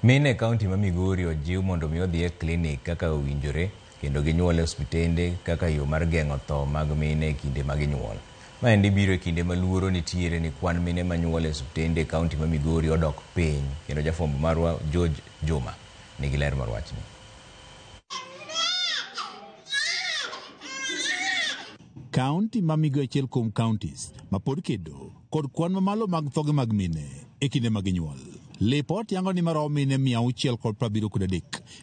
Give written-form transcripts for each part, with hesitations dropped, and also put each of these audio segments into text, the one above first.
Mine e kaunti ma Migori ojiw mondo mi odhi e klinik kaka owinjore kendo ginyuol e osiptende kaka yo mar geng'o tho mag mine e kinde ma ginyuol. Maendi biro e kinde ma luoro nitiere ni kwan mine manyuol e osiptende e kaunti ma Migori odok piny kendo jafwambo marwa George Juma nigi ler mar wachni. Kaunti ma Migori achiel kuom counties ma pod kedo kod kwan mamalo mag thoge mag mine e kinde ma ginyuol. Lipot yango ni maromo mine 673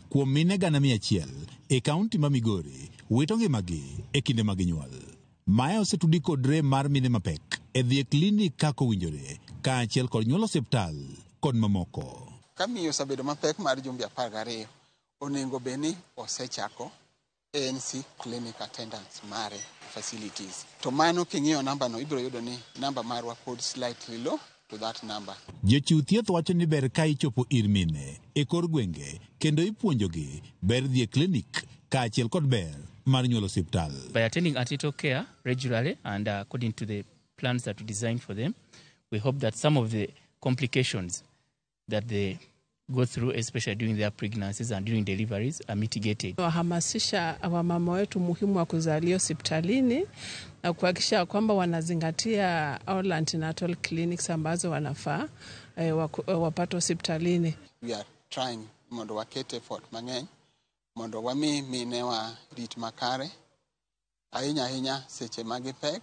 kuom mine 100,000 e kaunti ma Migori wito ngimagi e kinde ma ginyuol. Mae osetudi kod rem mar mine mapek e dhi e klinik kaka owinjore kaachiel kod nyuol osiptal kod mamoko. Ka miyo osebedo mapek mar jumbe 12, onego bed ni osechako ANC clinic attendance mare facilities. To mano king'iyo namba no ibiro yudo ni namba marwa pod slightly low to that number. Jochiw thieth wacho ni ber ka ichopo ir mine e kor gwenge kendo ipuonjogi ber dhi e klinik kaachiel kod ber mar nyuol osiptal. By attending antenatal care regularly and according to the plans that we designed for them, we hope that some of the complications that they go through, especially during their pregnancies and during deliveries, are mitigated. Wahamasisha wamama wetu muhimu wa kuzalia hospitalini na kuhakikisha kwamba wanazingatia all antenatal clinics ambazo wanafaa wapate hospitalini. We are trying mondo waket effort mang'eny mondo wami minewa rit makare ahinya ahinya seche ma gipek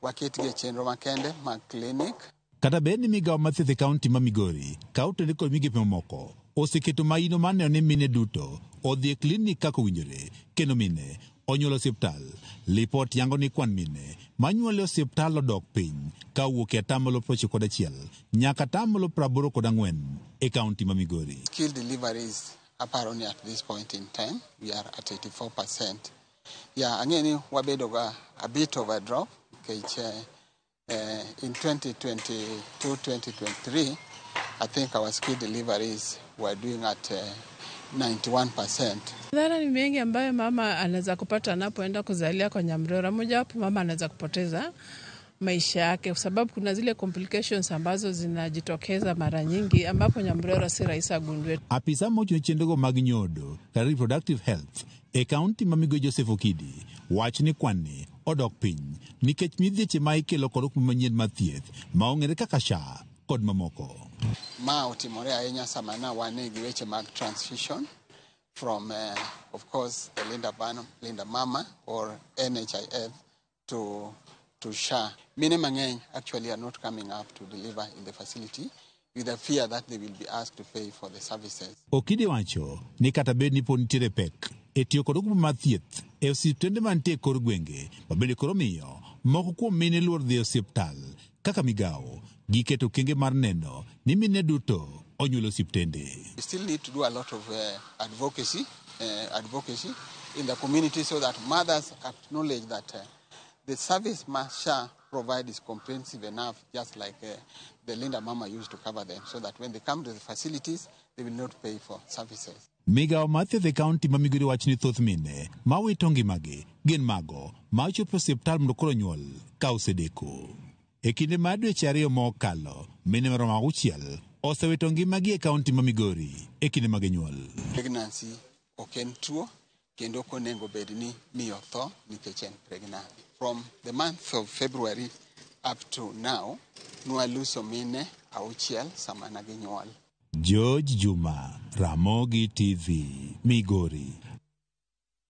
waketgi e chenro makende mag clinic. Kata bed ni migawo mar thieth e kaunti ma Migori, kaunti kod migepe mamoko oseketo maino mar neno ni mine duto odhi e klinik kaka owinjore kendo mine onyuol osiptal. Lipot yango ni kwan mine manyuol e osiptal odok piny ka owuok e atamalo 91 nyaka atamalo 84 e kaunti ma Migori. Skilled deliveries aparo ni at this point in time we are at 84%. Yeah, ang'e ni wabedo ga a bit of a drop nikech in 2022-2023 I think our skilled deliveries were doing at 91%. Madhara ni mengi ambayo mama anaweza kupata anapoenda kuzalia kwa Nyamrora. Mojawapo, mama anaweza kupoteza maisha yake kwa sababu kuna zile complications ambazo zinajitokeza mara nyingi ambapo Nyamrora si rahisi agundue. Apisa mochung' ne chenrogo mag nyodo kata reproductive health e kaunti ma Migori Joseph Okidi wacho ni kwan ni odok piny nikech midhieche ma ikelo kod okumba manyien mar thieth ma ong'ere kaka SHA kod mamoko. Ma otimore ahinya sama na wan gi weche mag transition from of course the Linda Mama or NHIF to SHA. Mine mang'eny actually are not coming up to deliver in the facility with the fear that they will be asked to pay for the services. Okidi wacho ni kata bed ni pod nitiere pek e tiyo kod okumba mar thieth e osiptende mantie e kor gwenge ma bende koro miyo moko kuom mine luor dhi e osiptal kaka migawo giketo okenge mar neno ni mine duto onyuol e osiptende. We still need to do a lot of advocacy in the community so that mothers acknowledge that the service ma SHA provide is comprehensive enough, just like the Linda Mama used to cover them, so that when they come to the facilities, they will not pay for services. Migawo mar thieth e kaunti ma Migori wacho ni thoth mine ma wito ngimagi gin mago ma ochopo e osiptal mondo koro nyuol ka osedeko. E kinde mar dweche 2 mokalo, mine maromo 6 osewito ngimagi e kaunti ma Migori e kinde ma ginyuol. Pregnancy ok en tuo kendo ok onego bed ni miyo tho nikech en pregnant. From the month of February up to now, nwaluso mine 6 sama na ginyuol. George Juma, Ramogi TV, Migori.